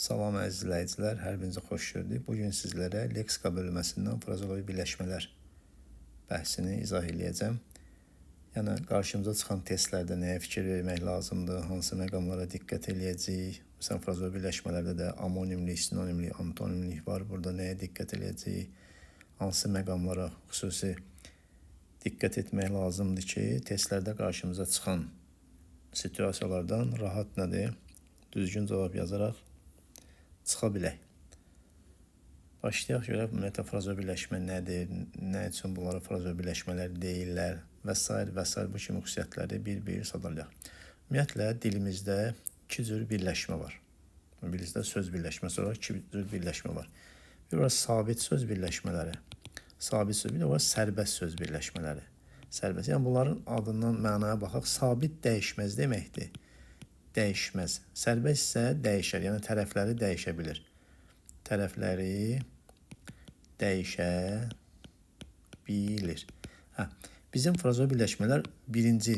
Salam əziz izləyicilər, hər birinizi xoş gördük. Bu gün sizlərə leksika bölməsindən frazeoloji birləşmələr bəhsini izah eləyəcəm. Yəni qarşımıza çıxan testlərdə nəyə fikir vermək lazımdır, hansı məqamlara diqqət eləyəcəyik. Məsələn, frazeoloji birləşmələrdə də amonimlik, sinonimlik, antonimlik var. Burada nəyə diqqət eləyəcəyik, hansı məqamlara xüsusi diqqət etmək lazımdır ki, testlərdə qarşımıza çıxan situasiyalardan rahat nədir? Düzgün cavab yazaraq çıxa bilək. Başlayaq görək ümumiyyətlə frazeoloji birləşmə nədir, nə üçün bunlara frazeoloji birləşmələr deyirlər və sair və sair bu kimi xüsusiyyətləri bir-bir sadalayaq. Ümumiyyətlə dilimizdə iki cür birləşmə var. Bilirsiniz, söz birləşməsi olaraq iki cür birləşmə var. Bir var sabit söz birləşmələri. Sabit söz, bir də var sərbəst söz birləşmələri. Sərbəst. Yəni bunların adından mənaya baxaq. Sabit dəyişməz deməkdir. Dəyişməz. Sərbəst isə dəyişər, yəni tərəfləri dəyişə bilir. Tərəfləri dəyişə bilir. Hə, bizim frazeoloji birləşmələr birinci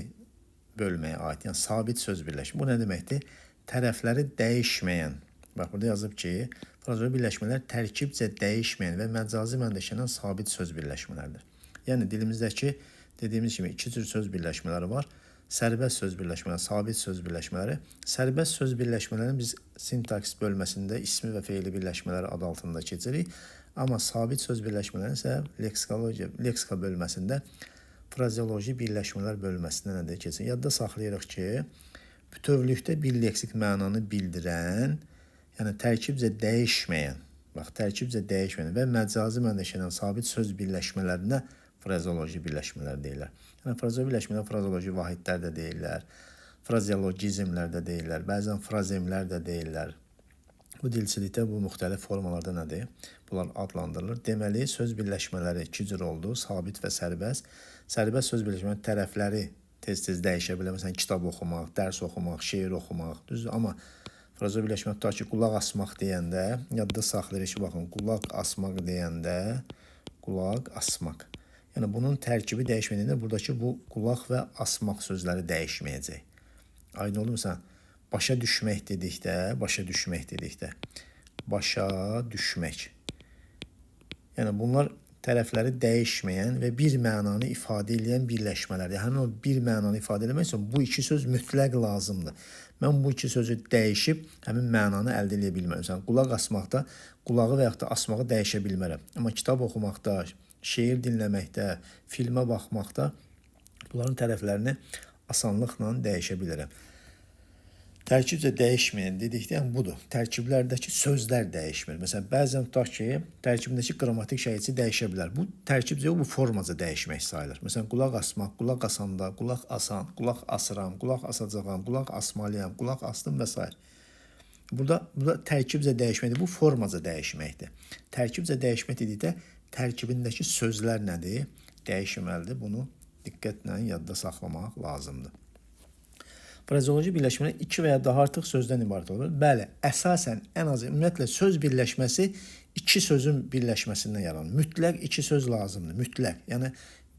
bölməyə aid, yəni sabit söz birləşmə. Bu nə deməkdir? Tərəfləri dəyişməyən. Bax, burada yazıb ki, frazeoloji birləşmələr tərkibcə dəyişməyən və məcazi mənada işlənən sabit söz birləşmələridir. Yəni dilimizdəki dediyimiz kimi iki cür söz birləşmələri var. Sərbəst söz birləşmələri, sabit söz birləşmələri. Sərbəst söz birləşmələrini biz sintaks bölməsində ismi və feili birləşmələri adı altında keçirik. Amma sabit söz birləşmələrini isə leksikologiya, leksika bölməsində frazeoloji birləşmələr bölməsində nədir keçirik. Yadda saxlayırıq ki, bütövlükdə bir leksik mənanı bildirən, yəni tərkibcə dəyişməyən, bax tərkibcə dəyişməyən və məcazi mənada işlənən sabit söz birləşmələrinə frazeoloji birləşmələr deyirlər. Yəni frazeoloji birləşmələr frazeoloji vahidlər də deyirlər, frazeologizmlər də deyirlər, bəzən frazemlər də deyirlər. Bu dilçilikdə bu müxtəlif formalarda nədir? Bunlar adlandırılır. Deməli, söz birləşmələri iki cür oldu: sabit və sərbəst. Sərbəst söz birləşmələri tərəfləri tez-tez dəyişə bilər. Məsələn, kitab oxumaq, dərs oxumaq, şeir oxumaq, düzdür? Amma frazeoloji birləşmə tutaq ki, qulaq asmaq deyəndə, yadda saxlayırıq ki, baxın, qulaq asmaq deyəndə, qulaq asmaq. Yəni bunun tərkibi dəyişmədiyində buradakı bu qulaq və asmaq sözləri dəyişməyəcək. Aydın oldu məsələn, başa düşmək dedikdə, başa düşmək dedikdə, başa düşmək. Yəni bunlar tərəfləri dəyişməyən və bir mənanı ifadə edən birləşmələrdir. Həmin o bir mənanı ifadə etmək üçün bu iki söz mütləq lazımdır. Mən bu iki sözü dəyişib həmin mənanı əldə edə bilmərəm. Məsələn, qulaq asmaqda qulağı və yaxud da asmağı dəyişə bilmərəm. Amma kitab oxumaqda, şeir dinləməkdə, filmə baxmaqda bunların tərəflərini asanlıqla dəyişə bilərəm. Tərkibcə dəyişməyən dedikdə yəni budur. Tərkiblərdəki sözlər dəyişmir. Məsələn, bəzən tutaq ki, tərkibindəki qrammatik şəkilçi dəyişə bilər. Bu tərkibcə yox, bu formaca dəyişmək sayılır. Məsələn, qulaq asmaq, qulaq asanda, qulaq asan, qulaq asıram, qulaq asacağam, qulaq asmalıyam, qulaq astım və s. Burada tərkibcə dəyişməkdir, bu formaca dəyişməkdir. Tərkibcə dəyişmək dedikdə tərkibindəki sözlər nədir? Dəyişməlidir. Bunu diqqətlə yadda saxlamaq lazımdır. Frazeoloji birləşmələr iki və ya daha artıq sözdən ibarət olur. Bəli, əsasən ən azı ümumiyyətlə söz birləşməsi iki sözün birləşməsindən yaranır. Mütləq iki söz lazımdır. Mütləq. Yəni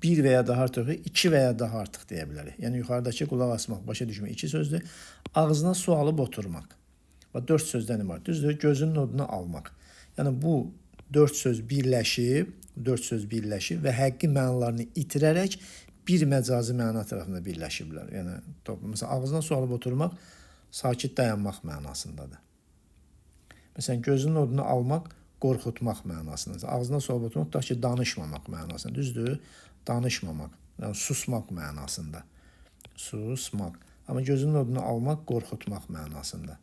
bir və ya daha artıq, iki və ya daha artıq deyə bilərik. Yəni yuxarıdakı qulaq asmaq, başa düşmək iki sözdür. Ağzına su alıb oturmaq. Və dörd sözdən ibarət. Düzdür? Gözünün odunu almaq. Yəni bu dörd söz birləşib, dörd söz birləşib və həqiqi mənalarını itirərək bir məcazi məna tərəfində birləşiblər. Yəni məsələn, ağzına su alıb oturmaq sakit dayanmaq mənasındadır. Məsələn, gözünün odunu almaq qorxutmaq mənasındadır. Ağzına su alıb oturmaq tutaq ki, danışmamaq mənasında. Düzdür? Danışmamaq, yəni susmaq mənasında. Susmaq. Amma gözünün odunu almaq qorxutmaq mənasında.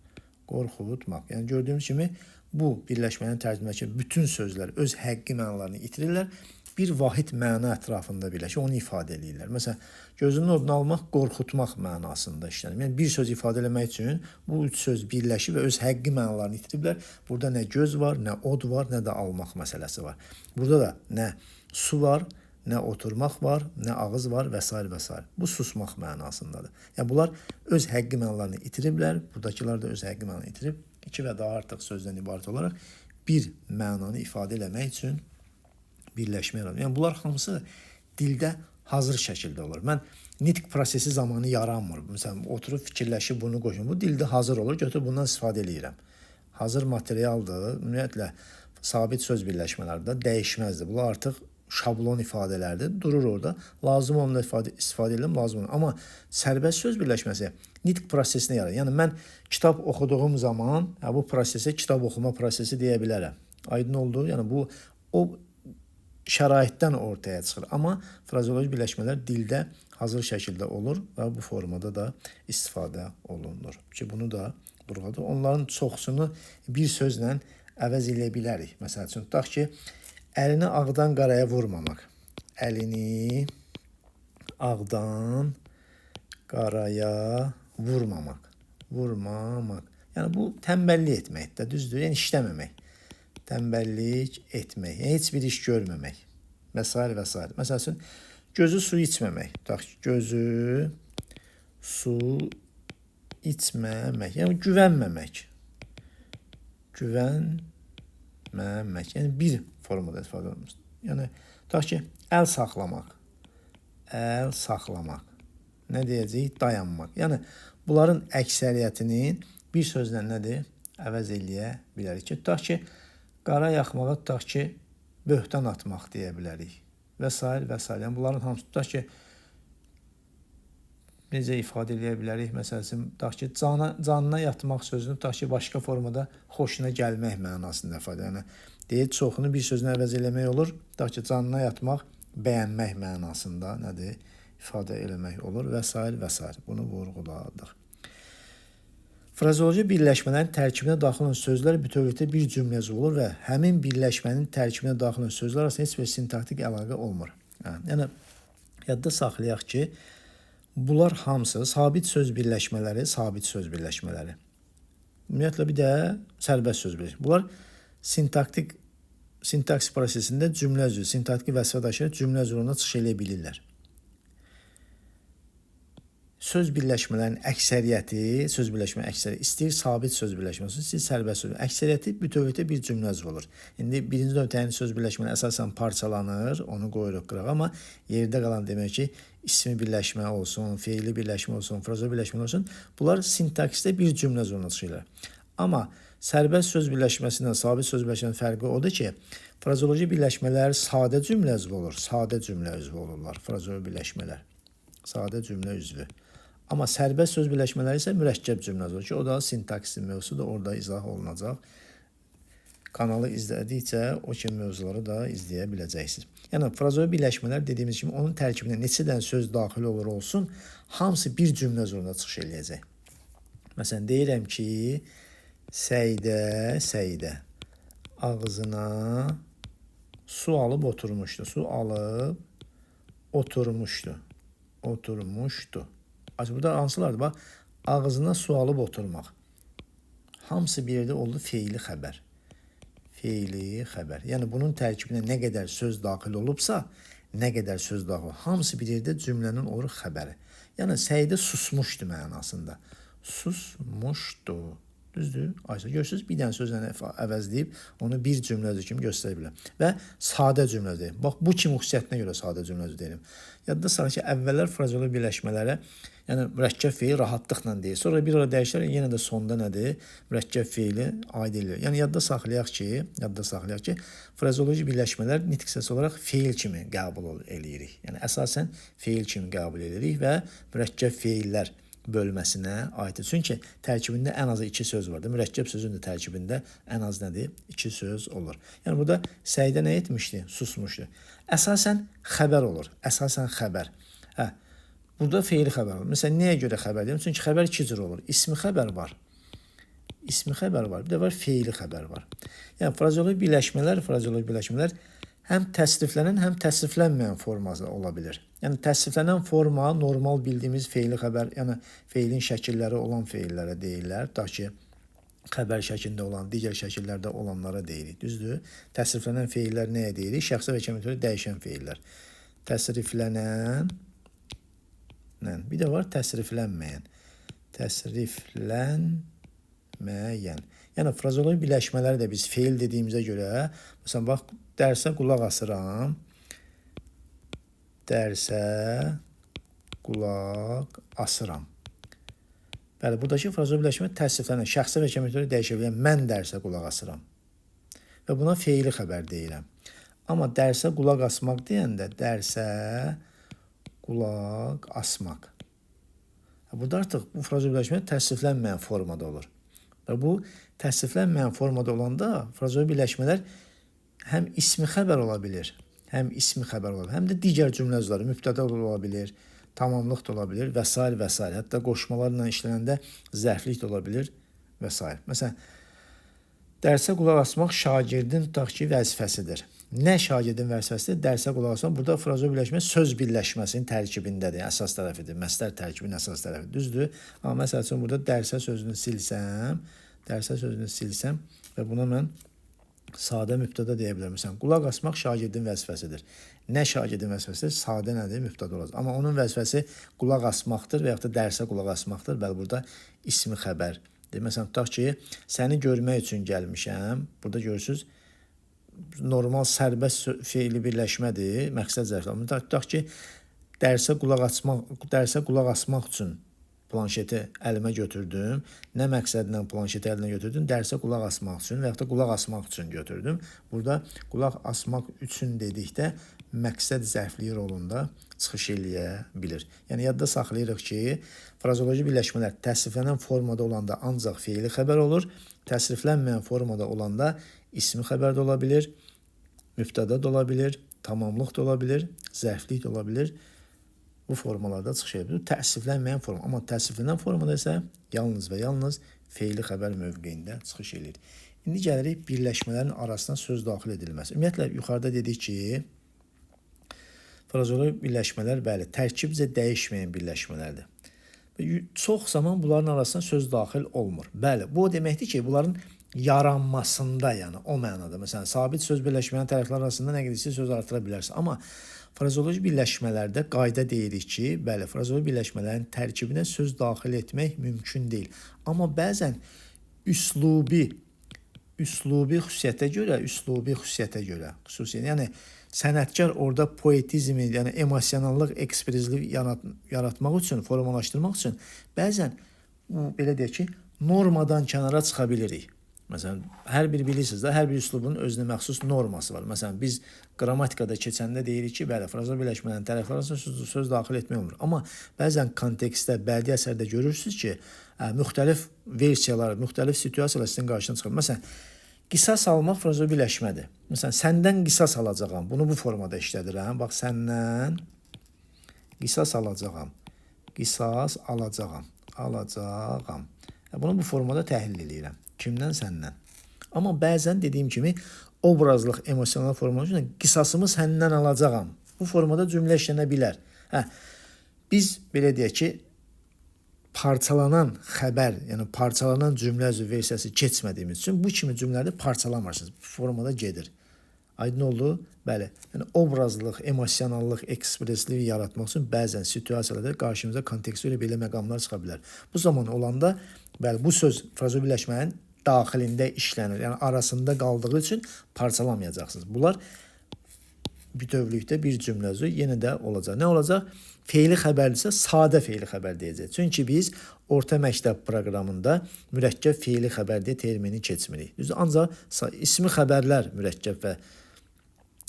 Qorxutmaq. Yəni gördüyümüz kimi bu birləşmənin tərcümədəki bütün sözlər öz həqiqi mənalarını itirirlər. Bir vahid məna ətrafında birləşir, onu ifadə eləyirlər. Məsələn, gözünün odunu almaq qorxutmaq mənasında işlənir. Yəni bir söz ifadə eləmək üçün bu üç söz birləşir və öz həqiqi mənalarını itiriblər. Burada nə göz var, nə od var, nə də almaq məsələsi var. Burada da nə su var, nə oturmaq var, nə ağız var və s. və s. Bu susmaq mənasındadır. Yəni bunlar öz həqiqi mənalarını itiriblər. Buradakılar da öz həqiqi mənanı itirib. İki və daha artıq sözdən ibarət olaraq bir mənanı ifadə eləmək üçün birləşmə yaranır. Yəni bunlar hamısı dildə hazır şəkildə olur. Mən nitq prosesi zamanı yaranmır. Məsələn, oturub fikirləşib bunu qoşum. Bu dildə hazır olur. Götürüb bundan istifadə eləyirəm. hazır materialdır. Ümumiyyətlə sabit söz birləşmələri də dəyişməzdir. Bunlar artıq şablon ifadələrdir. Durur orada. Lazım olanda istifadə edirəm, lazım olanda. Amma sərbəst söz birləşməsi nitq prosesinə yaranır. Yəni mən kitab oxuduğum zaman, bu prosesə kitab oxuma prosesi deyə bilərəm. Aydın oldu? Yəni bu o şəraitdən ortaya çıxır. Amma frazeoloji birləşmələr dildə hazır şəkildə olur və bu formada da istifadə olunur. Ki bunu da vurğuladı. Onların çoxsunu bir sözlə əvəz eləyə bilərik. Məsəl üçün, tutaq ki, əlini ağdan qaraya vurmamaq. Əlini ağdan qaraya vurmamaq. Vurmamaq. Yəni bu tənbəllik etməkdir, düzdür? Yəni işləməmək. Tənbəllik etmək, yəni heç bir iş görməmək və s. və s. Məsəl üçün, gözü su içməmək. Tutaq ki, gözü su içməmək. Yəni güvənməmək. Güvənməmək. Yəni bir formada istifadə olunur. Yəni tutaq ki, əl saxlamaq. Əl saxlamaq. Nə deyəcəyik? Dayanmaq. Yəni bunların əksəriyyətinin bir sözlə nədir? Əvəz eləyə bilərik ki, tutaq ki, qara yaxmağa tutaq ki, böhtan atmaq deyə bilərik və s. və s. Yəni bunların hamısı tutaq ki, necə ifadə eləyə bilərik? Məsəl üçün, tutaq ki, canına yatmaq sözünü tutaq ki, başqa formada xoşuna gəlmək mənasında ifadə. Yəni deyir, çoxunu bir sözünü əvəz eləmək olur. Tutaq ki, canına yatmaq, bəyənmək mənasında nədir? İfadə eləmək olur və s. və s. Bunu vurğuladıq. Frazeoloji birləşmələrin tərkibinə daxil olan sözlər bütövlükdə bir cümlə üzvü olur və həmin birləşmənin tərkibinə daxil olan sözlər arasında heç bir sintaktik əlaqə olmur. Yəni yadda saxlayaq ki, bunlar hamısı sabit söz birləşmələri, sabit söz birləşmələri. Ümumiyyətlə bir də sərbəst söz birləşmələri. Bunlar sintaks prosesində cümlə üzvü, sintaktik vəzifə daşıyır, cümlə üzvü ona çıxış eləyə bilirlər. Söz birləşmələrinin əksəriyyəti, söz birləşmə əksəriyyəti istəyir sabit söz birləşməsi olsun, istəyir sərbəst söz. Əksəriyyəti bütövlükdə bir cümlə üzvü olur. İndi birinci növ təyin söz birləşmələri əsasən parçalanır, onu qoyuruq qırağa, amma yerdə qalan demək ki, ismi birləşmə olsun, feili birləşmə olsun, frazeoloji birləşmə olsun, bunlar sintaksdə bir cümlə üzvünə çıxırlar. Amma sərbəst söz birləşməsi ilə sabit söz birləşməsinin fərqi odur ki, frazeoloji birləşmələr sadə cümlə üzvü olur, sadə cümlə üzvü olurlar, frazeoloji birləşmələr. Sadə cümlə üzvü. Amma sərbəst söz birləşmələri isə mürəkkəb cümlə olur ki, o da sintaksin mövzusudur, orada izah olunacaq. Kanalı izlədikcə o kimi mövzuları da izləyə biləcəksiniz. Yəni frazeoloji birləşmələr dediyimiz kimi onun tərkibinə neçə dənə söz daxil olur olsun, hamısı bir cümlə üzvünə çıxış eləyəcək. Məsələn, deyirəm ki, Səidə ağzına su alıb oturmuşdu. Su alıb oturmuşdu. Oturmuşdu. Burada hansılardır? Bax, ağzına su alıb oturmaq. Hamısı bir yerdə oldu feili xəbər. Feili xəbər. Yəni bunun tərkibinə nə qədər söz daxil olubsa, nə qədər söz daxil olub, hamısı bir yerdə cümlənin olur xəbəri. Yəni Səidə susmuşdu mənasında. Susmuşdu. Düzdür? Ayşə, görürsünüz, bir dənə sözlə əvəzləyib onu bir cümlə üzvü kimi göstərə bilərəm. Və sadə cümlə üzvü deyim. Bax, bu kimi xüsusiyyətinə görə sadə cümlə üzvü deyirəm. Yadda saxlayın ki, əvvəllər frazeoloji birləşmələrə, yəni mürəkkəb feil rahatlıqla deyir. Sonra bir ara dəyişlər, yenə də sonda nədir? Mürəkkəb feili aid edilir. Yəni yadda saxlayaq ki, frazeoloji birləşmələr nitq hissəsi olaraq feil kimi qəbul eləyirik. Yəni əsasən feil kimi qəbul edirik və mürəkkəb feillər bölməsinə aiddir. Çünki tərkibində ən azı iki söz vardır. Mürəkkəb sözün də tərkibində ən az nədir? İki söz olur. Yəni burada Səidə nə etmişdi? Susmuşdu. Əsasən xəbər olur. Əsasən xəbər. Hə, burada feili xəbər olur. Məsələn, nəyə görə xəbər deyirəm? Çünki xəbər iki cür olur. İsmi xəbər var. İsmi xəbər var. Bir də var feili xəbər var. Yəni frazeoloji birləşmələr həm təsriflənən, həm təsriflənməyən forması ola bilir. Yəni təsriflənən forma normal bildiyimiz feili xəbər, yəni feilin şəkilləri olan feillərə deyirlər. Ta ki xəbər şəklində olan, digər şəkillərdə olanlara deyirik. Düzdür? Təsriflənən feillər nəyə deyirik? Şəxsə və kəmiyyətə görə dəyişən feillər. Təsriflənən, bir də var təsriflənməyən. Təsriflənməyən. Yəni frazeoloji birləşmələri də biz feil dediyimizə görə, məsələn bax, dərsə qulaq asıram. Dərsə qulaq asıram. Bəli, buradakı frazeoloji birləşmə təsriflənən şəxsi və cəmiyyətə görə dəyişə bilən mən dərsə qulaq asıram. Və buna feili xəbər deyirəm. Amma dərsə qulaq asmaq deyəndə dərsə qulaq asmaq. Burada artıq bu frazeoloji birləşmə təsriflənməyən formada olur. Və bu təsriflənməyən formada olanda frazeoloji birləşmələr həm ismi xəbər ola bilir, həm ismi xəbər ola bilir, həm də digər cümlə üzvləri mübtəda ola bilir, tamamlıq da ola bilir və sair və sair. Hətta qoşmalarla işlənəndə zərflik də ola bilir və sair. Məsələn, dərsə qulaq asmaq şagirdin tutaq ki, vəzifəsidir. Nə şagirdin vəzifəsidir? Dərsə qulaq asmaq. Burada frazeoloji birləşmə söz birləşməsinin tərkibindədir, əsas tərəfidir. Məsdər tərkibinin əsas tərəfidir. Düzdür? Amma məsəl üçün burada dərsə sözünü silsəm, dərsə sözünü silsəm və buna mən sadə mübtəda deyə bilərəm. Məsələn, qulaq asmaq şagirdin vəzifəsidir. Nə şagirdin vəzifəsidir? Sadə nədir? Mübtəda olacaq. Amma onun vəzifəsi qulaq asmaqdır və yaxud da dərsə qulaq asmaqdır. Bəli, burada ismi xəbər. Məsələn, tutaq ki, səni görmək üçün gəlmişəm. Burada görürsüz, normal sərbəst feili birləşmədir, məqsəd zərfli. Amma tutaq ki, dərsə qulaq asmaq üçün planşeti əlimə götürdüm. Nə məqsədlə planşeti əlinə götürdüm? Dərsə qulaq asmaq üçün və yaxud da qulaq asmaq üçün götürdüm. Burada qulaq asmaq üçün dedikdə məqsəd zərfliyi rolunda çıxış eləyə bilir. Yəni yadda saxlayırıq ki, frazeoloji birləşmələr təsriflənən formada olanda ancaq feili xəbər olur, təsriflənməyən formada olanda ismi xəbər də ola bilir, mübtəda da ola bilir, tamamlıq da ola bilir, zərflik də ola bilir. Bu formalarda çıxış edə bilir. Təsriflənməyən forma, amma təsriflənən formada isə yalnız və yalnız feili xəbər mövqeyində çıxış eləyir. İndi gəlirik birləşmələrin arasına söz daxil edilməsi. Ümumiyyətlə, yuxarıda dedik ki, frazeoloji birləşmələr, bəli, tərkibcə dəyişməyən birləşmələrdir. Çox zaman bunların arasına söz daxil olmur. Bəli, bu o deməkdir ki, bunların yaranmasında, yəni o mənada. Məsələn, sabit söz birləşmənin tərəflər arasında nə qədər söz artıra bilərsiniz. Amma frazeoloji birləşmələrdə qayda deyirik ki, bəli, frazeoloji birləşmələrin tərkibinə söz daxil etmək mümkün deyil. Amma bəzən üslubi xüsusiyyətə görə, xüsusilə, yəni sənətkar orada poetizmi, yəni emosionallıq, ekspresivlik yaratmaq üçün, formalaşdırmaq üçün bəzən bu, belə deyək ki, normadan kənara çıxa bilirik. Məsələn, hər bir bilirsiniz də, hər bir üslubun özünə məxsus norması var. Məsələn, biz qrammatikada keçəndə deyirik ki, bəli, frazeoloji birləşmələrin tərəfləri arasında söz daxil etmək olmur. Amma bəzən kontekstdə, bədii əsərdə görürsünüz ki, müxtəlif versiyalar, müxtəlif situasiyalar sizin qarşına çıxır. Məsələn, qisas almaq frazeoloji birləşmədir. Məsələn, səndən qisas alacağam. Bunu bu formada işlədirəm. Bax, səndən qisas alacağam. Qisas alacağam. Alacağam. Bunu bu formada təhlil eləyirəm. Kimdən? Səndən. Amma bəzən dediyim kimi obrazlıq, emosional formada üçün qisasımı səndən alacağam. Bu formada cümlə işlənə bilər. Biz belə deyək ki, parçalanan xəbər, yəni parçalanan cümlə üzvü versiyası keçmədiyimiz üçün bu kimi cümlələri parçalamırsınız. Bu formada gedir. Aydın oldu? Bəli. Yəni obrazlıq, emosionallıq, ekspresivlik yaratmaq üçün bəzən situasiyalarda qarşımıza kontekstə görə belə məqamlar çıxa bilər. Bu zaman olanda bəli, bu söz frazeoloji birləşmənin daxilində işlənir. Yəni arasında qaldığı üçün parçalamayacaqsınız. Bunlar bütövlükdə bir cümlə üzvü yenə də olacaq. Nə olacaq? Feili xəbərdirsə sadə feili xəbər deyəcək. Çünki biz orta məktəb proqramında mürəkkəb feili xəbər deyə termini keçmirik. Düzdür? Ancaq ismi xəbərlər mürəkkəb və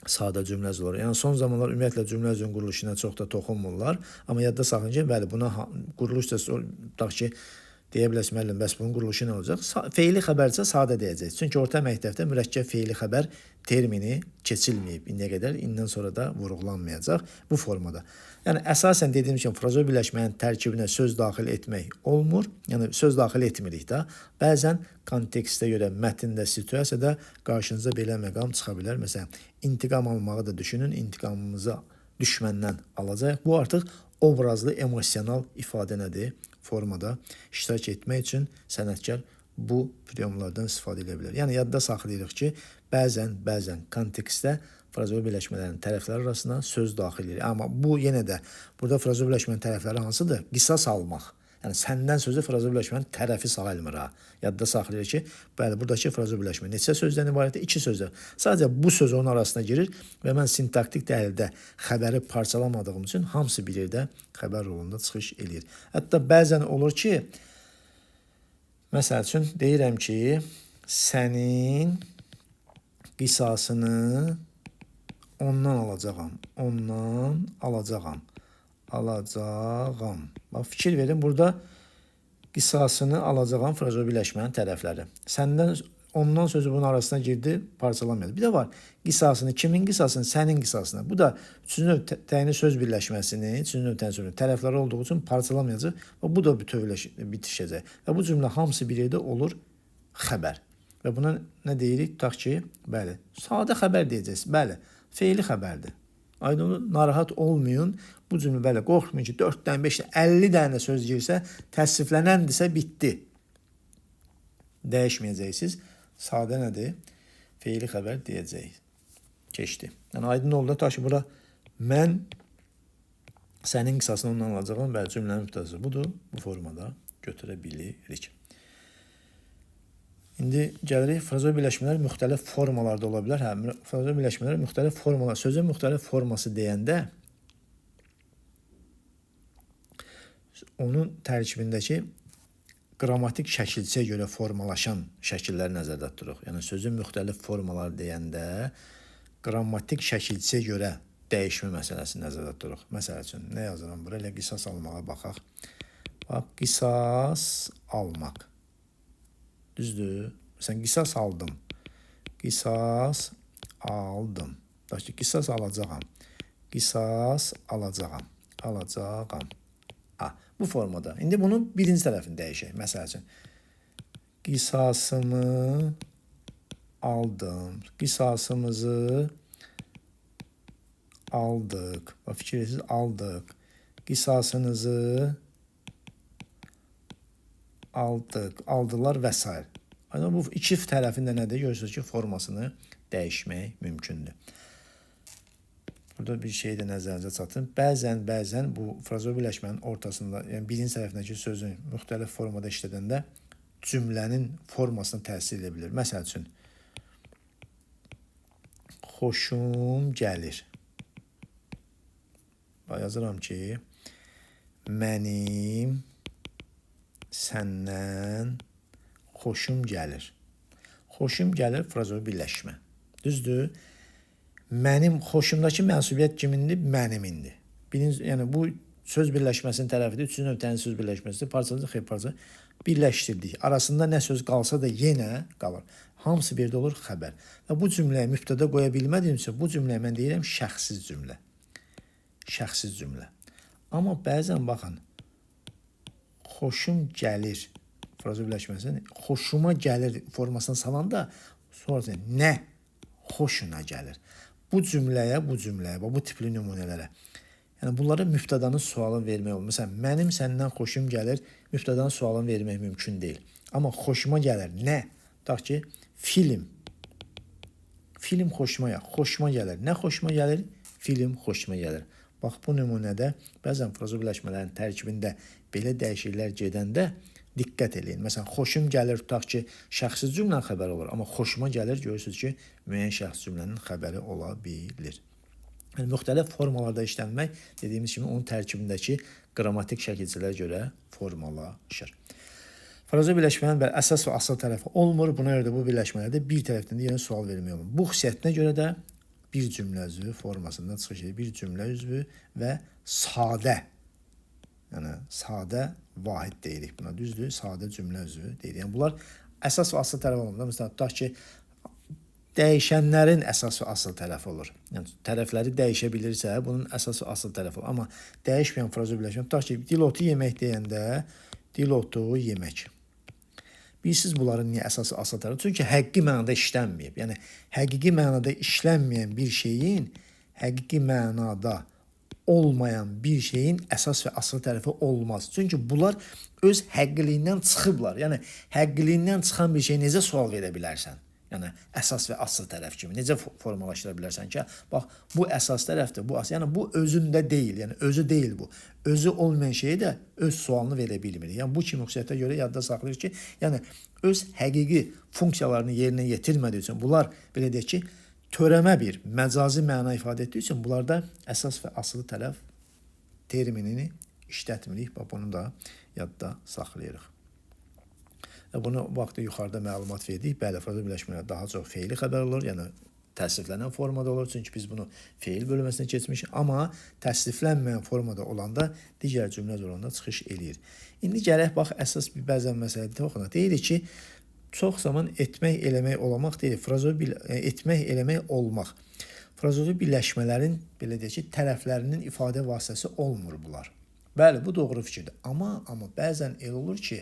sadə cümlə üzvü olur. Yəni son zamanlar ümumiyyətlə cümlə üzvünün quruluşuna çox da toxunmurlar. Amma yadda saxlayın ki, bəli, buna quruluş da tutaq ki, deyə bilərsiniz, müəllim, bəs bunun quruluşu nə olacaq? Feili xəbərsə sadə deyəcək. Çünki orta məktəbdə mürəkkəb feili xəbər termini keçilməyib indiyə qədər, indən sonra da vurğulanmayacaq bu formada. Yəni əsasən dediyim kimi frazeoloji birləşmənin tərkibinə söz daxil etmək olmur. Yəni söz daxil etmirik də. Bəzən kontekstə görə mətndə, situasiyada qarşınıza belə məqam çıxa bilər. Məsələn, intiqam almağı da düşünün, intiqamımızı düşməndən alacaq. Bu artıq obrazlı, emosional ifadə nədir? Formada iştirak etmək üçün sənətkar bu priyomlardan istifadə edə bilər. Yəni yadda saxlayırıq ki, bəzən kontekstdə frazeoloji birləşmələrin tərəfləri arasına söz daxil edir. Amma bu yenə də burada frazeoloji birləşmənin tərəfləri hansıdır? Qisas almaq. Yəni səndən sözü frazeoloji birləşmənin tərəfi sayılmır ha. Yadda saxlayırıq ki, bəli, buradakı frazeoloji birləşmə neçə sözdən ibarətdir? 2 sözdən. Sadəcə bu söz onun arasına girir və mən sintaktik təhlildə xəbəri parçalamadığım üçün hamısı bir yerdə xəbər rolunda çıxış eləyir. Hətta bəzən olur ki, Məsəl üçün, deyirəm ki, sənin qisasını ondan alacağam. Ondan alacağam. Alacağam. Bax, fikir verin, burada qisasını alacağam frazo birləşmənin tərəfləri. Səndən, ondan sözü bunun arasına girdi, parçalamayacaq. Bir də var, qisasını, kimin qisasını? Sənin qisasını. Bu da üçüncü növ təyini söz birləşməsini, üçüncü növ təyini söz birləşməsini tərəfləri olduğu üçün parçalamayacaq və bu da bitişəcək. Və bu cümlə hamısı bir yerdə olur xəbər. Və buna nə deyirik? Tutaq ki, bəli, sadə xəbər deyəcəksiniz. Bəli, feili xəbərdir. Aydın, narahat olmayın. Bu cümlə, bəli, qorxmayın ki, 4 dənə, 5 dənə, 50 dənə söz girsə, təsriflənəndirsə bitdi. Dəyişməyəcəksiniz. Sadə nədir? Feili xəbər deyəcəyik. Keçdi. Yəni, aydın oldu. Ta ki, bura mən sənin qisasını ondan alacağam. Bəli, cümlənin mübtədası budur. Bu formada götürə bilirik. İndi gəlirik, frazo birləşmələr müxtəlif formalarda ola bilər. Hə, frazo birləşmələr müxtəlif formalar, sözün müxtəlif forması deyəndə onun tərkibindəki qrammatik şəkilçiyə görə formalaşan şəkilləri nəzərdə tuturuq. Yəni, sözün müxtəlif formaları deyəndə qrammatik şəkilçiyə görə dəyişmə məsələsini nəzərdə tuturuq. Məsəl üçün, nə yazıram bura? Elə qisas almağa baxaq. Bax, qisas almaq. Düzdür? Məsələn, qisas aldım. Qisas aldım. Tutaq ki, qisas alacağam. Qisas alacağam. Alacağam. Ha, bu formada. İndi bunun birinci tərəfini dəyişək. Məsəl üçün, qisasımı aldım. Qisasımızı aldıq. Bax, fikir edirsiniz, aldıq. Qisasınızı aldıq, aldılar və s. Yəni, bu iki tərəfin də nədir? Görürsünüz ki, formasını dəyişmək mümkündür. Burada bir şey də nəzərinizə çatın. Bəzən bu frazo birləşmənin ortasında, yəni birinci tərəfindəki sözün müxtəlif formada işlədəndə cümlənin formasına təsir edə bilir. Məsəl üçün, xoşum gəlir. Bax, yazıram ki, mənim səndən xoşum gəlir. Xoşum gəlir frazo birləşmə. Düzdür? Mənim xoşumdakı mənsubiyyət kimindir? Mənimindir. Birinci, yəni bu söz birləşməsinin tərəfidir. Üçüncü növ təyin söz birləşməsidir. Parçaladı, xeyr parça. Birləşdirdik. Arasında nə söz qalsa da yenə qalır. Hamısı birdə olur xəbər. Və bu cümləyə mübtəda qoya bilmədiyim üçün bu cümləyə mən deyirəm şəxsiz cümlə. Şəxsiz cümlə. Amma bəzən baxın, xoşum gəlir frazo birləşməsinin xoşuma gəlir formasına salanda sonra nə xoşuna gəlir. Bu cümləyə, bu tipli nümunələrə. Yəni, bunlara mübtədanın sualını vermək olmur. Məsələn, mənim səndən xoşum gəlir, mübtədanın sualını vermək mümkün deyil. Amma xoşuma gəlir nə? Tutaq ki, film. Film xoşuma gəlir. Xoşuma gəlir. Nə xoşuma gəlir? Film xoşuma gəlir. Bax, bu nümunədə bəzən frazo birləşmələrin tərkibində belə dəyişikliklər gedəndə diqqət eləyin. Məsələn, xoşum gəlir, tutaq ki, şəxsi cümlənin xəbəri olur. Amma xoşuma gəlir, görürsünüz ki, müəyyən şəxsi cümlənin xəbəri ola bilir. Yəni, müxtəlif formalarda işlənmək, dediyimiz kimi, onun tərkibindəki qrammatik şəkilçilərə görə formalaşır. Frazo birləşmənin əsas və asıl tərəfi olmur. Buna görə də bu birləşmələrdə bir tərəfdən də yenə sual vermək olmur. Bu xüsusiyyətinə görə də bir cümlə üzvü formasından çıxış edir. Bir cümlə üzvü və sadə, yəni sadə vahid deyirik buna. Düzdür, sadə cümlə üzvü deyirik. Yəni, bunlar əsas və asıl tərəf olmur. Məsələn, tutaq ki, dəyişənlərin əsas və asıl tərəfi olur. Yəni, tərəfləri dəyişə bilirsə, bunun əsas və asıl tərəfi olur. Amma dəyişməyən frazo birləşmə, tutaq ki, dil otu yemək deyəndə, dil otu yemək. Bilirsiniz bunların niyə əsas və asıl tərəfi? Çünki həqiqi mənada işlənməyib. Yəni, həqiqi mənada işlənməyən bir şeyin, həqiqi mənada olmayan bir şeyin əsas və asıl tərəfi olmaz. Çünki bunlar öz həqiqiliyindən çıxıblar. Yəni, həqiqiliyindən çıxan bir şeyə necə sual verə bilərsən? Yəni, əsas və asıl tərəf kimi necə formalaşdıra bilərsən ki, bax, bu əsas tərəfdir, bu asıl. Yəni, bu özündə deyil, yəni özü deyil bu. Özü olmayan şeyi də öz sualını verə bilmir. Yəni, bu kimi xüsusiyyətə görə yadda saxlayır ki, yəni, öz həqiqi funksiyalarını yerinə yetirmədiyi üçün bunlar, belə deyək ki, törəmə bir məcazi məna ifadə etdiyi üçün bunlarda əsas və asılı tərəf terminini işlətmirik. Bax, bunu da yadda saxlayırıq. Və bunu vaxtı yuxarıda məlumat verdik. Bəli, frazeoloji birləşmələr daha çox feili xəbər olur, yəni təsriflənən formada olur. Çünki biz bunu feil bölməsinə keçmişik. Amma təsriflənməyən formada olanda digər cümlə olanda çıxış eləyir. İndi gələk bax əsas bir bəzən məsələdə toxunaq. Deyirik ki, çox zaman etmək, eləmək, olamaq deyil. Frazeoloji etmək, eləmək, olmaq. Frazeoloji birləşmələrin belə deyək ki, tərəflərinin ifadə vasitəsi olmur bunlar. Bəli, bu doğru fikirdir. Amma bəzən elə olur ki,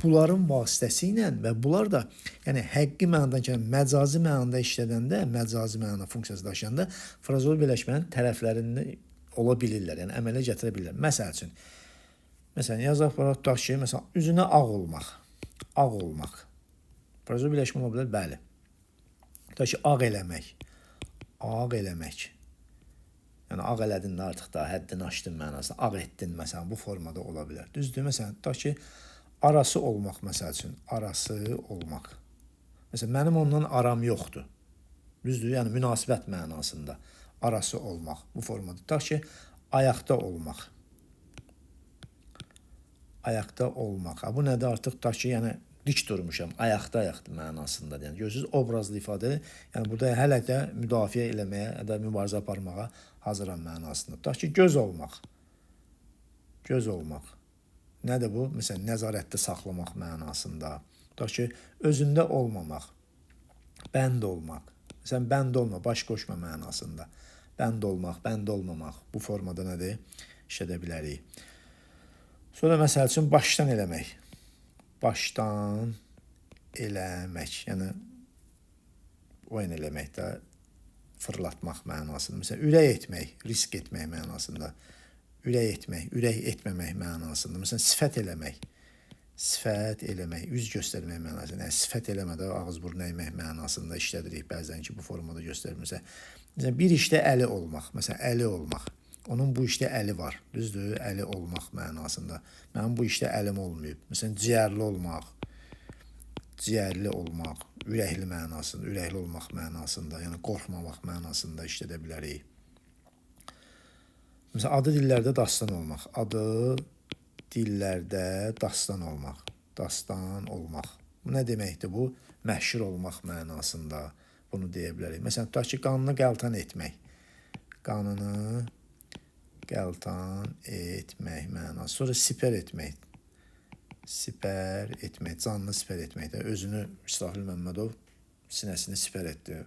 bunların vasitəsi ilə və bunlar da yəni həqiqi mənadan ki, məcazi mənada işlədəndə, məcazi məna funksiyası daşıyanda frazeoloji birləşmənin tərəflərində ola bilirlər, yəni əmələ gətirə bilirlər. Məsəl üçün, məsələn yazaq bura tutaq ki, məsələn üzünə ağ olmaq, ağ olmaq. Frazeoloji birləşmə ola bilər, bəli. Tutaq ki, ağ eləmək, ağ eləmək. Yəni ağ elədin də artıq da həddini aşdın mənasında, ağ etdin məsələn bu formada ola bilər. Düzdür? Məsələn, tutaq ki, arası olmaq məsəl üçün, arası olmaq. Məsələn, mənim ondan aram yoxdur. Düzdür? Yəni münasibət mənasında arası olmaq bu formada. Tutaq ki, ayaqda olmaq. Ayaqda olmaq. Ha, bu nədir artıq? Tutaq ki, yəni dik durmuşam, ayaqda ayaqda mənasında. Yəni görürsüz, obrazlı ifadədir. Yəni burada hələ də müdafiə eləməyə, ya da mübarizə aparmağa hazıram mənasında. Tutaq ki, göz olmaq. Göz olmaq. Nədir bu? Məsələn, nəzarətdə saxlamaq mənasında. Tutaq ki, özündə olmamaq, bənd olmaq. Məsələn, bənd olma, baş qoşma mənasında. Bənd olmaq, bənd olmamaq. Bu formada nədir? İşlədə bilərik. Sonra məsəl üçün, başdan eləmək. Başdan eləmək. Yəni, oyun eləmək də fırlatmaq mənasında. Məsələn, ürək etmək, risk etmək mənasında. Ürək etmək, ürək etməmək mənasında. Məsələn, sifət eləmək, sifət eləmək, üz göstərmək mənasında. Yəni, sifət eləmədə ağız burun əymək mənasında işlədirik bəzən ki, bu formada göstərir. Məsələn, bir işdə əli olmaq, məsələn, əli olmaq. Onun bu işdə əli var, düzdür? Əli olmaq mənasında. Mənim bu işdə əlim olmayıb. Məsələn, ciyərli olmaq, ciyərli olmaq, ürəkli mənasında, ürəkli olmaq mənasında, yəni qorxmamaq mənasında işlədə bilərik. Məsələn, adı dillərdə dastan olmaq. Adı dillərdə dastan olmaq. Dastan olmaq. Bu nə deməkdir bu? Məşhur olmaq mənasında bunu deyə bilərik. Məsələn, tutaq ki, qanını qəltan etmək. Qanını qəltan etmək mənası. Sonra sipər etmək. Sipər etmək, canını sipər etmək də. Özünü İsrafil Məmmədov sinəsini sipər etdi.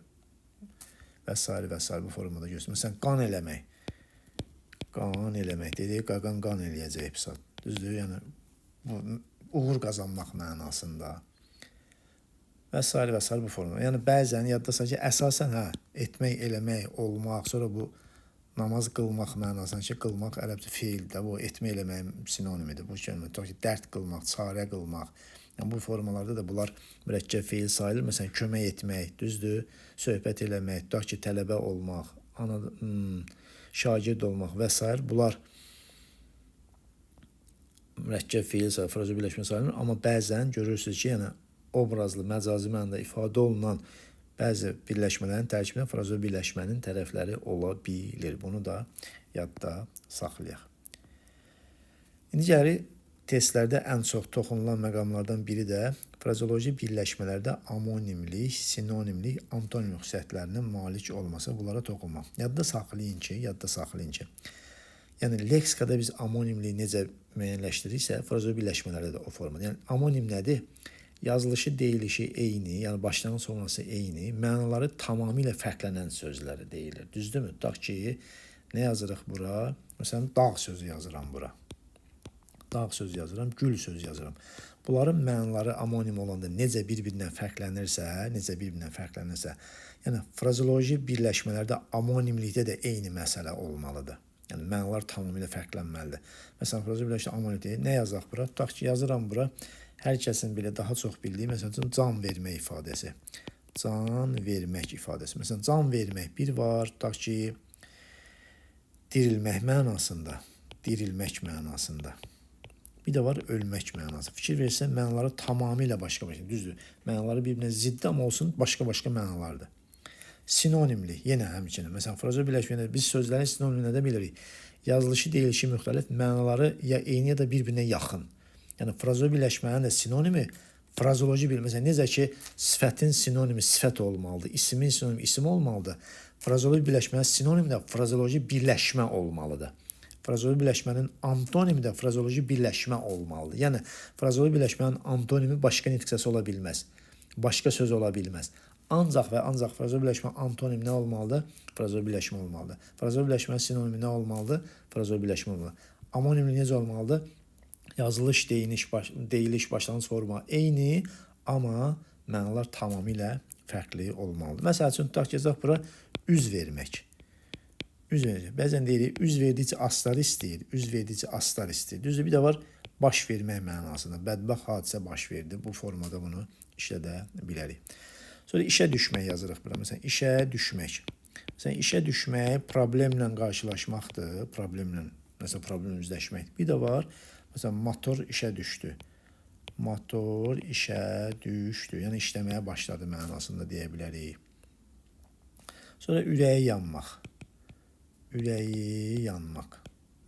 Və sair və sair bu formada göstərir. Məsələn, qan eləmək. Qan eləmək. Dedik, qaqan qan eləyəcək pisat. Düzdür? Yəni, bu, uğur qazanmaq mənasında. Və sair və sair bu formada. Yəni, bəzən yadda saxla ki, əsasən hə, etmək, eləmək, olmaq, sonra bu namaz qılmaq mənasında ki, qılmaq ərəbcə feildir, bu etmək, eləməyin sinonimidir. Bu kəlmə, tutaq ki, dərd qılmaq, çarə qılmaq. Yəni, bu formalarda da bunlar mürəkkəb feil sayılır. Məsələn, kömək etmək, düzdür, söhbət eləmək, tutaq ki, tələbə olmaq, ana, şagird olmaq və sair. Bunlar mürəkkəb feil sayılır, frazeoloji birləşmə sayılır. Amma bəzən görürsünüz ki, yəni obrazlı, məcazi mənada ifadə olunan bəzi birləşmələrin tərkibində frazeoloji birləşmənin tərəfləri ola bilir. Bunu da yadda saxlayaq. İndi gəlirik testlərdə ən çox toxunulan məqamlardan biri də frazeoloji birləşmələrdə amonimlik, sinonimlik, antonim xüsusiyyətlərinin malik olması, bunlara toxunmaq. Yadda saxlayın ki, yəni leksikada biz amonimliyi necə müəyyənləşdiririksə, frazeoloji birləşmələrdə də o formada. Yəni amonim nədir? Yazılışı, deyilişi eyni, yəni başlanğıc sonrası eyni, mənaları tamamilə fərqlənən sözləri deyilir. Düzdürmü? Tutaq ki, nə yazırıq bura? Məsələn, dağ sözü yazıram bura. Dağ sözü yazıram, gül sözü yazıram. Bunların mənaları amonim olanda necə bir-birindən fərqlənirsə, yəni frazeoloji birləşmələrdə amonimlikdə də eyni məsələ olmalıdır. Yəni mənalar tamamilə fərqlənməlidir. Məsələn, frazeoloji birləşmə amonim deyil. Nə yazaq bura? Tutaq ki, yazıram bura. Hər kəsin belə daha çox bildiyi, məsəl üçün, can vermək ifadəsi. Can vermək ifadəsi. Məsələn, can vermək bir var, tutaq ki, dirilmək mənasında. Dirilmək mənasında. Bir də var ölmək mənası. Fikir versən, mənaları tamamilə başqa-başqa. Düzdür, mənaları bir-birinə ziddi, amma olsun başqa-başqa mənalardır. Sinonimlik, yenə həmçinin. Məsələn, frazeoloji birləşmədə biz sözlərin sinonimini nədə bilirik? Yazılışı, deyilişi müxtəlif, mənaları ya eyni ya da bir-birinə yaxın. Yəni, frazeoloji birləşmənin də sinonimi Frazoloji bir, məsələn, necə ki, sifətin sinonimi sifət olmalıdır, ismin sinonimi isim olmalıdır. Frazoloji birləşmənin sinonimi də frazoloji birləşmə olmalıdır. Frazoloji birləşmənin antonimi də frazoloji birləşmə olmalıdır. Yəni, frazoloji birləşmənin antonimi başqa nitq səsi ola bilməz. Başqa söz ola bilməz. Ancaq və ancaq frazoloji birləşmənin antonimi nə olmalıdır? Frazoloji birləşmə olmalıdır. Frazoloji birləşmənin sinonimi nə olmalıdır? Frazoloji birləşmə olmalıdır. Amonimi necə olmalıdır? Yazılış, deyiliş, başlanğıc forma eyni, amma mənalar tamamilə fərqli olmalıdır. Məsəl üçün, tutaq ki, yazaq bura üz vermək. Üz vermək. Bəzən deyirik, üz verdikcə asları istəyir, üz verdikcə aslar istəyir. Düzdür, bir də var baş vermək mənasında. Bədbəxt hadisə baş verdi. Bu formada bunu işlədə bilərik. Sonra işə düşmək yazırıq bura. Məsələn, işə düşmək. Məsələn, işə düşmək problemlə qarşılaşmaqdır. Problemlə, məsələn, problemlə üzləşmək. Bir də var, məsələn, motor işə düşdü. Motor işə düşdü. Yəni, işləməyə başladı mənasında deyə bilərik. Sonra ürəyi yanmaq. Ürəyi yanmaq.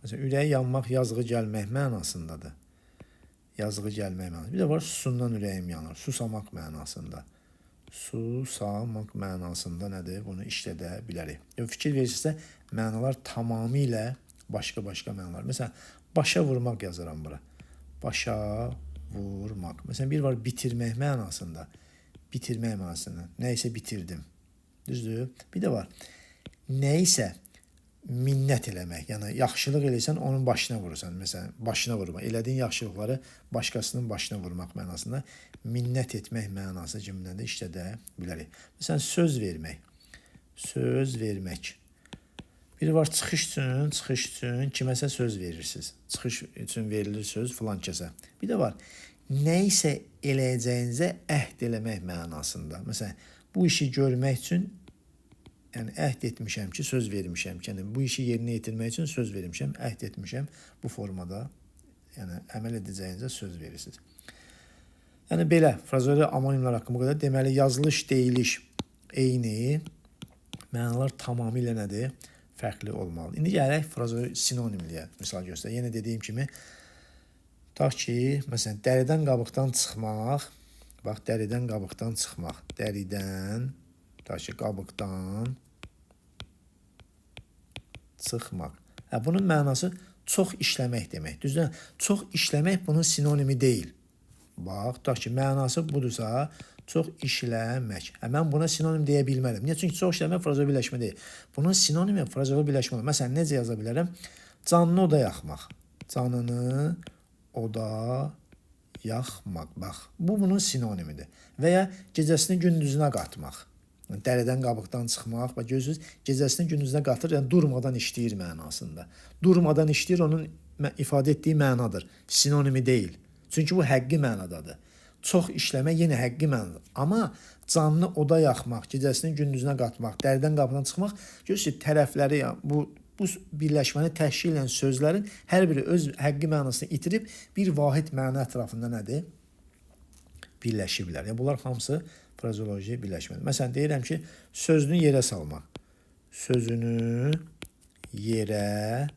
Məsələn, ürəyi yanmaq yazığı gəlmək mənasındadır. Yazığı gəlmək mənasında. Bir də var, susundan ürəyim yanır. Susamaq mənasında. Susamaq mənasında nədir? Bunu işlədə bilərik. Yəni, fikir verirsinizsə, mənalar tamamilə başqa-başqa mənalar. Məsələn, başa vurmaq yazıram bura. Başa vurmaq. Məsələn, bir var bitirmək mənasında. Bitirmək mənasında. Nəyisə bitirdim. Düzdür? Bir də var, nəyisə minnət eləmək. Yəni, yaxşılıq eləyirsən, onun başına vurursan. Məsələn, başına vurmaq. Elədiyin yaxşılıqları başqasının başına vurmaq mənasında minnət etmək mənası cümlədə işlədə bilərik. Məsələn, söz vermək. Söz vermək. Biri var çıxış üçün, kiməsə söz verirsiniz. Çıxış üçün verilir söz filan kəsə. Bir də var, nəyisə eləyəcəyinizə əhd eləmək mənasında. Məsələn, bu işi görmək üçün, yəni əhd etmişəm ki, söz vermişəm ki, yəni bu işi yerinə yetirmək üçün söz vermişəm, əhd etmişəm. Bu formada, yəni əməl edəcəyinizə söz verirsiniz. Yəni belə, frazoloji amonimlər haqqında bu qədər. Deməli, yazılış, deyiliş eyni, mənalar tamamilə nədir? Fərqli olmalıdır. İndi gələk frazoloji sinonimliyə misal göstərək. Yenə dediyim kimi, tutaq ki, məsələn, dəridən qabıqdan çıxmaq, bax, dəridən qabıqdan çıxmaq, dəridən, tutaq ki, qabıqdan çıxmaq. Hə, bunun mənası çox işləmək demək. Düzdür? Çox işləmək bunun sinonimi deyil. Bax, tutaq ki, mənası budursa, çox işləmək. Hə, mən buna sinonim deyə bilmərəm. Niyə? Çünki çox işləmək frazoloji birləşmə deyil. Bunun sinonimi frazoloji birləşmə olur. Məsələn, necə yaza bilərəm? Canını oda yaxmaq. Canını oda yaxmaq. Bax, bu bunun sinonimidir. Və ya gecəsini gündüzünə qatmaq. Dəridən qabıqdan çıxmaq. Bax, görürsünüz, gecəsini gündüzünə qatır, yəni durmadan işləyir mənasında. Durmadan işləyir onun ifadə etdiyi mənadır. Sinonimi deyil. Çünki bu həqiqi mənadadır. Çox işləmək yenə həqiqi mənadadır. Amma canını oda yaxmaq, gecəsini gündüzünə qatmaq, dəridən qabıqdan çıxmaq, görürsünüz ki, tərəfləri, yəni bu birləşməni təşkil edən sözlərin hər biri öz həqiqi mənasını itirib bir vahid məna ətrafında nədir? Birləşiblər. Yəni, bunlar hamısı frazoloji birləşmədir. Məsələn, deyirəm ki, sözünü yerə salmaq. Sözünü yerə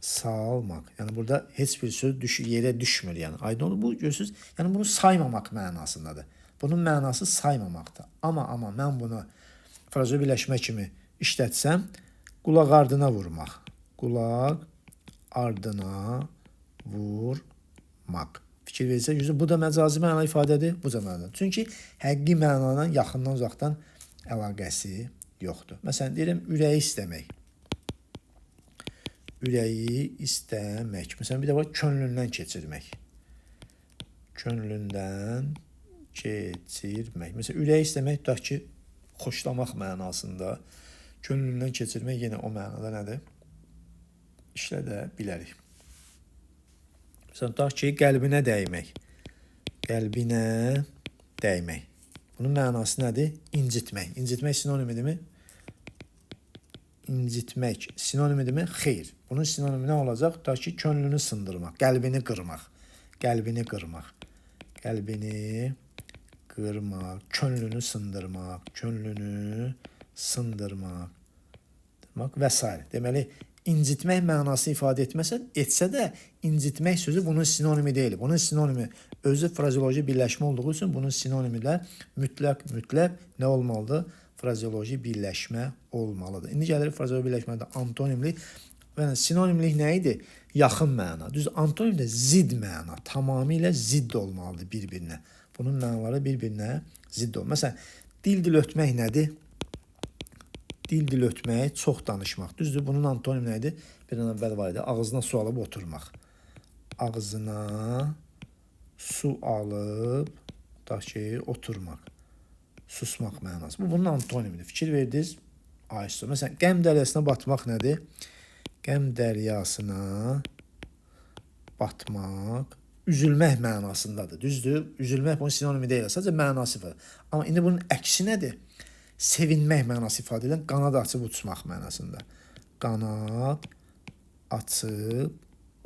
salmaq. Yəni, burada heç bir söz yerə düşmür. Yəni, aydın olur. Bu, görürsünüz, yəni bunu saymamaq mənasındadır. Bunun mənası saymamaqdır. Amma mən bunu frazoloji birləşmə kimi işlətsəm, qulaq ardına vurmaq. Qulaq ardına vurmaq. Fikir verirsə, yüzü, bu da məcazi məna ifadədir, bu da məna. Çünki həqiqi mənadan yaxından uzaqdan əlaqəsi yoxdur. Məsələn, deyirəm, ürəyi istəmək. Ürəyi istəmək. Məsələn, bir də var, könlündən keçirmək. Könlündən keçirmək. Məsələn, ürəyi istəmək, tutaq ki, xoşlamaq mənasında. Könlündən keçirmək yenə o mənada nədir? İşlədə bilərik. Məsələn, tutaq ki, qəlbinə dəymək. Qəlbinə dəymək. Bunun mənası nədir? İncitmək. İncitmək sinonimidirmi? İncitmək sinonimidirmi? Xeyr. Bunun sinonimi nə olacaq? Tutaq ki, könlünü sındırmaq, qəlbini qırmaq. Qəlbini qırmaq. Qəlbini qırmaq, könlünü sındırmaq, könlünü sındırmaq və s. Deməli, İncitmək mənası ifadə etməsə, etsə də incitmək sözü bunun sinonimi deyil. Bunun sinonimi özü frazeoloji birləşmə olduğu üçün bunun sinonimi də mütləq nə olmalıdır? Frazeoloji birləşmə olmalıdır. İndi gəlir frazeoloji birləşmədə antonimlik. Yəni sinonimlik nə idi? Yaxın məna. Düz, antonim də zidd məna. Tamamilə zidd olmalıdır bir-birinə. Bunun mənaları bir-birinə zidd olmalıdır. Məsələn, dil-dil ötmək nədir? Dil-dil ötmək, çox danışmaq. Düzdür, bunun antonimi nə idi? Bir an əvvəl var idi. Ağzına su alıb oturmaq. Ağzına su alıb, tutaq ki, oturmaq. Susmaq mənası. Bu, bunun antonimidir. Fikir verdiniz? Aysu. Məsələn, qəm dəryasına batmaq nədir? Qəm dəryasına batmaq üzülmək mənasındadır. Düzdür? Üzülmək bunun sinonimi deyil. Sadəcə mənası ifadə. Amma indi bunun əksi nədir? Sevinmək mənası ifadə edən qanad açıb uçmaq mənasında. Qanad açıb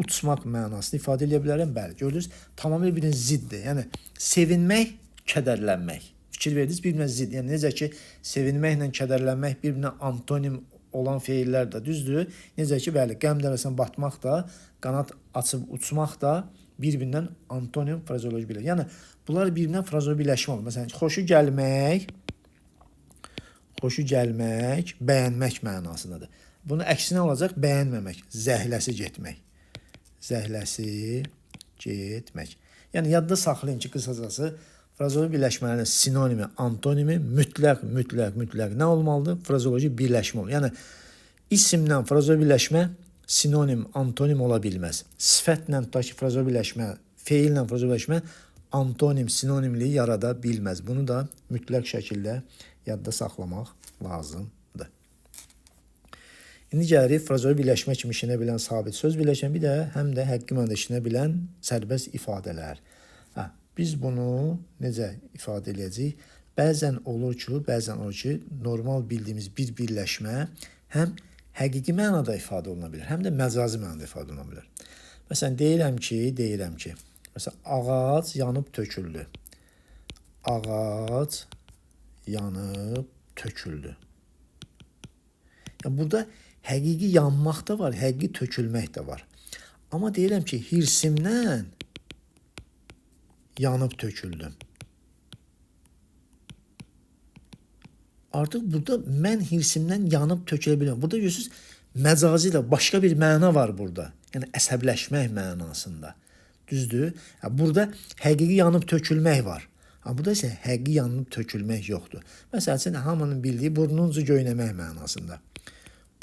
uçmaq mənasını ifadə edə bilərəm. Bəli, gördünüz, tamamilə bir-birinə ziddir. Yəni sevinmək, kədərlənmək. Fikir verdiniz, bir-birinə zidd. Yəni necə ki, sevinməklə kədərlənmək bir-birinə antonim olan feillər də, düzdür? Necə ki, bəli, qəm dəryasına batmaq da, qanad açıb uçmaq da bir-birindən antonim frazeoloji birləşmə. Yəni bunlar bir-birindən frazeoloji birləşmə olur. Məsələn, xoşu gəlmək, xoşu gəlmək, bəyənmək mənasındadır. Bunun əksinə olacaq bəyənməmək, zəhləsi getmək. Zəhləsi getmək. Yəni yadda saxlayın ki, qısacası frazeoloji birləşmələrin sinonimi, antonimi mütləq, mütləq, mütləq nə olmalıdır? Frazeoloji birləşmə olmalıdır. Yəni isimlə frazeoloji birləşmə sinonim, antonim ola bilməz. Sifətlə tutaq ki, frazeoloji birləşmə, feillə frazeoloji birləşmə antonim, sinonimliyi yarada bilməz. Bunu da mütləq şəkildə yadda saxlamaq lazımdır. İndi gəlirik frazeoloji birləşmə kimi işlənə bilən sabit söz birləşmə, bir də həm də həqiqi mənada işlənə bilən sərbəst ifadələr. Hə, biz bunu necə ifadə eləyəcəyik? Bəzən olur ki, normal bildiyimiz bir birləşmə həm həqiqi mənada ifadə oluna bilər, həm də məcazi mənada ifadə oluna bilər. Məsələn, deyirəm ki, məsələn, ağac yanıb töküldü. Ağac yanıb töküldü. Yəni, burada həqiqi yanmaq da var, həqiqi tökülmək də var. Amma deyirəm ki, hirsimdən yanıb töküldüm. Artıq burada mən hirsimdən yanıb tökülə bilməm. Burada görürsünüz, məcazi ilə başqa bir məna var burada. Yəni, əsəbləşmək mənasında. Düzdür? Yəni, burada həqiqi yanıb tökülmək var. Amma burada isə həqiqi yanıb tökülmək yoxdur. Məsəl üçün, hamının bildiyi burnunun ucu göynəmək mənasında.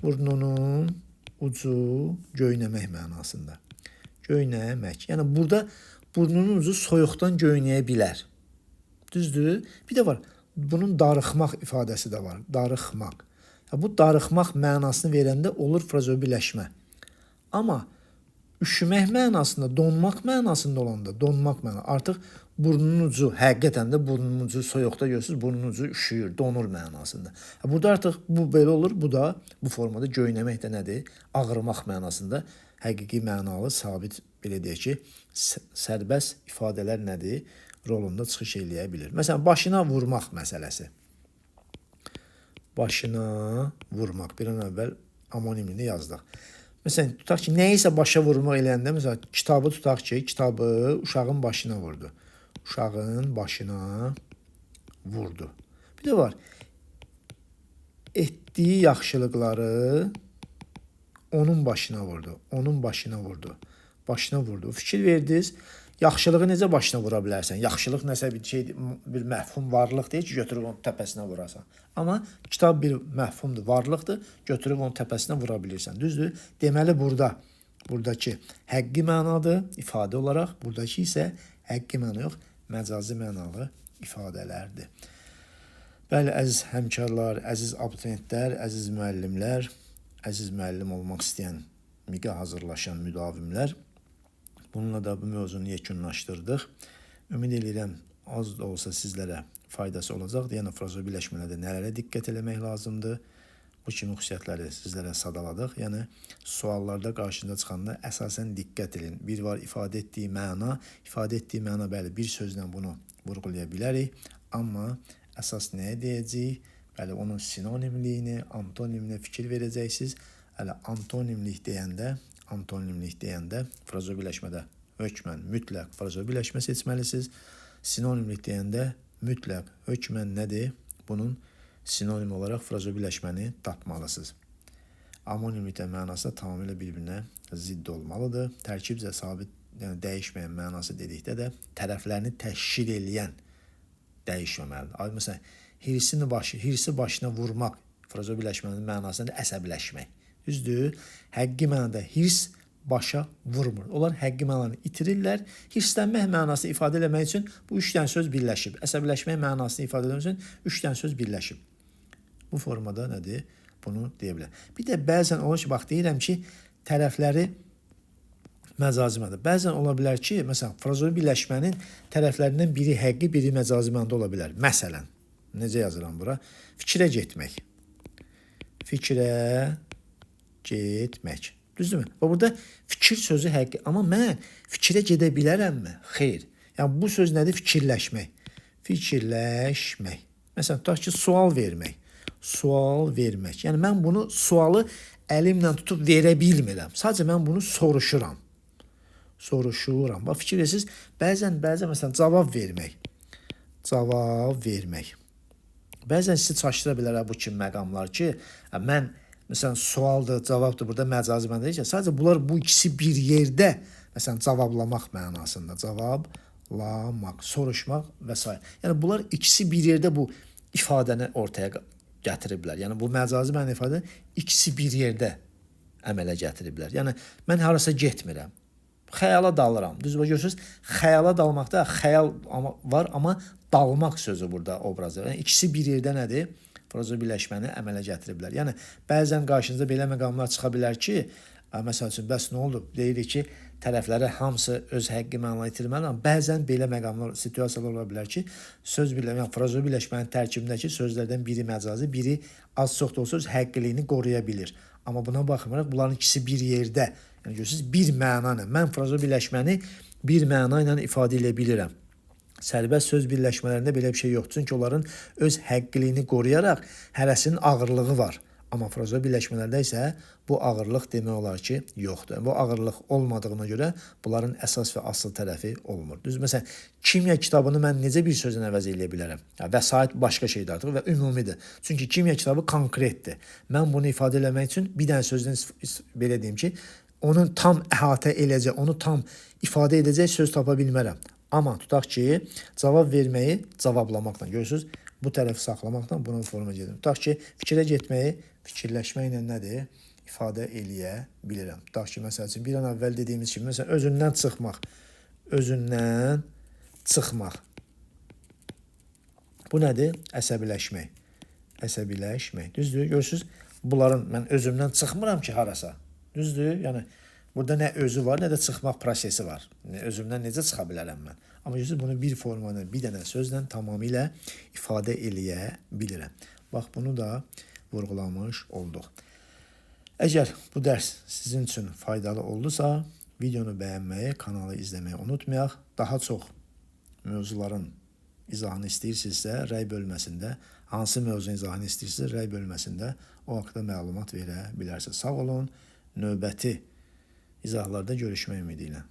Burnunun ucu göynəmək mənasında. Göynəmək. Yəni, burada burnunun ucu soyuqdan göynəyə bilər. Düzdür? Bir də var, bunun darıxmaq ifadəsi də var. Darıxmaq. Bu darıxmaq mənasını verəndə olur frazeoloji birləşmə. Amma üşümək mənasında, donmaq mənasında olanda, donmaq mənasında artıq burnunun ucu, həqiqətən də burnunun ucu soyuqda görürsünüz, burnunun ucu üşüyür, donur mənasında. Burada artıq bu belə olur, bu da bu formada göynəmək də nədir? Ağrımaq mənasında həqiqi mənalı, sabit, belə deyək ki, sərbəst ifadələr nədir? Rolunda çıxış eləyə bilir. Məsələn, başına vurmaq məsələsi. Başına vurmaq. Bir an əvvəl amonimini yazdıq. Məsələn, tutaq ki, nəyisə başa vurmaq eləyəndə, məsələn, kitabı tutaq ki, kitabı uşağın başına vurdu. Uşağın başına vurdu. Bir də var, etdiyi yaxşılıqları onun başına vurdu. Onun başına vurdu. Başına vurdu. Fikir verdiniz, yaxşılığı necə başına vura bilərsən? Yaxşılıq nəsə bir şey, bir məfhum varlıq deyil ki, götürüb onun təpəsinə vurasan. Amma kitab bir məfhumdur, varlıqdır, götürüb onun təpəsinə vura bilirsən. Düzdür? Deməli, buradakı həqiqi mənadır ifadə olaraq, buradakı isə həqiqi məna yox, məcazi mənalı ifadələrdir. Bəli, əziz həmkarlar, əziz abituriyentlər, əziz müəllimlər, əziz müəllim olmaq istəyən, MİQ-ə hazırlaşan müdavimlər, bununla da bu mövzunu yekunlaşdırdıq. Ümid edirəm, az da olsa sizlərə faydası olacaqdır. Yəni, frazeoloji birləşmələrdə nələrə diqqət eləmək lazımdır? Bu kimi xüsusiyyətləri sizlərə sadaladıq. Yəni, suallarda qarşınıza çıxanda əsasən diqqət edin. Bir var ifadə etdiyi məna, ifadə etdiyi məna, bəli, bir sözlə bunu vurğulaya bilərik. Amma əsas nəyə deyəcəyik? Bəli, onun sinonimliyini, antonimini fikir verəcəksiniz. Hələ antonimlik deyəndə, frazo birləşmədə hökmən mütləq frazo birləşmə seçməlisiniz. Sinonimlik deyəndə mütləq hökmən nədir? Bunun sinonim olaraq frazo birləşməni tapmalısınız. Amonimlikdə mənası da tamamilə bir-birinə zidd olmalıdır. Tərkibcə sabit, yəni dəyişməyən mənası dedikdə də tərəflərini təşkil eləyən dəyişməməlidir. Ay, məsələn, hirsi başına vurmaq frazo birləşmənin mənası nədir? Əsəbləşmək. Düzdür? Həqiqi mənada hirs başa vurmur. Onlar həqiqi mənanı itirirlər. Hirslənmək mənasını ifadə eləmək üçün bu üç dənə söz birləşib. Əsəbləşmək mənasını ifadə eləmək üçün üç dənə söz birləşib. Bu formada nədir? Bunu deyə bilər. Bir də bəzən olur ki, bax deyirəm ki, tərəfləri məcazi mənada. Bəzən ola bilər ki, məsələn, frazo birləşmənin tərəflərindən biri həqiqi, biri məcazi mənada ola bilər. Məsələn, necə yazıram bura? Fikrə getmək. Fikrə getmək. Düzdürmü? Bax burada fikir sözü həqiqi, amma mən fikrə gedə bilərəmmi? Xeyr. Yəni bu söz nədir? Fikirləşmək. Fikirləşmək. Məsələn, tutaq ki, sual vermək. Sual vermək. Yəni mən bunu sualı əlimlə tutub verə bilmirəm. Sadəcə mən bunu soruşuram. Soruşuram. Bax fikir edirsiniz, bəzən məsələn cavab vermək. Cavab vermək. Bəzən sizi çaşdıra bilər bu kimi məqamlar ki, mən məsələn sualdır, cavabdır, burada məcazi mənada deyil. Sadəcə bunlar bu ikisi bir yerdə məsələn cavablamaq mənasında, cavablamaq, soruşmaq və s. Yəni bunlar ikisi bir yerdə bu ifadəni ortaya gətiriblər. Yəni bu məcazi məna ifadə ikisi bir yerdə əmələ gətiriblər. Yəni mən harasa getmirəm. Xəyala dalıram. Düz görürsünüz? Xəyala dalmaqda xəyal var, amma dalmaq sözü burada obrazdır. Yəni ikisi bir yerdə nədir? Frazo birləşməni əmələ gətiriblər. Yəni bəzən qarşınıza belə məqamlar çıxa bilər ki, məsəl üçün bəs nə oldu? Deyirik ki, tərəfləri hamısı öz həqiqi məna itirməli, amma bəzən belə məqamlar, situasiyalar ola bilər ki, söz birləşmə, yəni frazo birləşmənin tərkibindəki sözlərdən biri məcazi, biri az-çox da olsa öz həqiqiliyini qoruya bilir. Amma buna baxmayaraq bunların ikisi bir yerdə, yəni görürsünüz, bir məna ilə mən frazo birləşməni bir məna ilə ifadə edə bilirəm. Sərbəst söz birləşmələrində belə bir şey yoxdur. Çünki onların öz həqiqiliyini qoruyaraq hərəsinin ağırlığı var. Amma frazo birləşmələrdə isə bu ağırlıq demək olar ki, yoxdur. Bu ağırlıq olmadığına görə bunların əsas və asıl tərəfi olmur. Düz, məsələn, kimya kitabını mən necə bir sözlə əvəz eləyə bilərəm? Ya, vəsait başqa şeydir artıq və ümumidir. Çünki kimya kitabı konkretdir. Mən bunu ifadə eləmək üçün bir dənə sözdən belə deyim ki, onun tam əhatə eləyəcək, onu tam ifadə edəcək söz tapa bilmərəm. Amma tutaq ki, cavab verməyi cavablamaqla, görürsünüz, bu tərəfi saxlamaqla bunun forma gedir. Tutaq ki, fikrə getməyi fikirləşməklə nədir? İfadə eləyə bilirəm. Tutaq ki, məsəl üçün, bir an əvvəl dediyimiz kimi, məsələn, özündən çıxmaq. Özündən çıxmaq. Bu nədir? Əsəbiləşmək. Əsəbiləşmək. Düzdür? Görürsünüz, bunların mən özümdən çıxmıram ki, harasa. Düzdür? Yəni, burada nə özü var, nə də çıxmaq prosesi var. Özümdən necə çıxa bilərəm mən? Amma görürsünüz, bunu bir formayla, bir dənə sözlə tamamilə ifadə eləyə bilirəm. Bax, bunu da vurğulamış olduq. Əgər bu dərs sizin üçün faydalı oldusa, videonu bəyənməyi, kanalı izləməyi unutmayaq. Daha çox mövzuların izahını istəyirsinizsə, rəy bölməsində, hansı mövzunun izahını istəyirsinizsə, rəy bölməsində o haqda məlumat verə bilərsiniz. Sağ olun, növbəti izahlarda görüşmək ümidi ilə.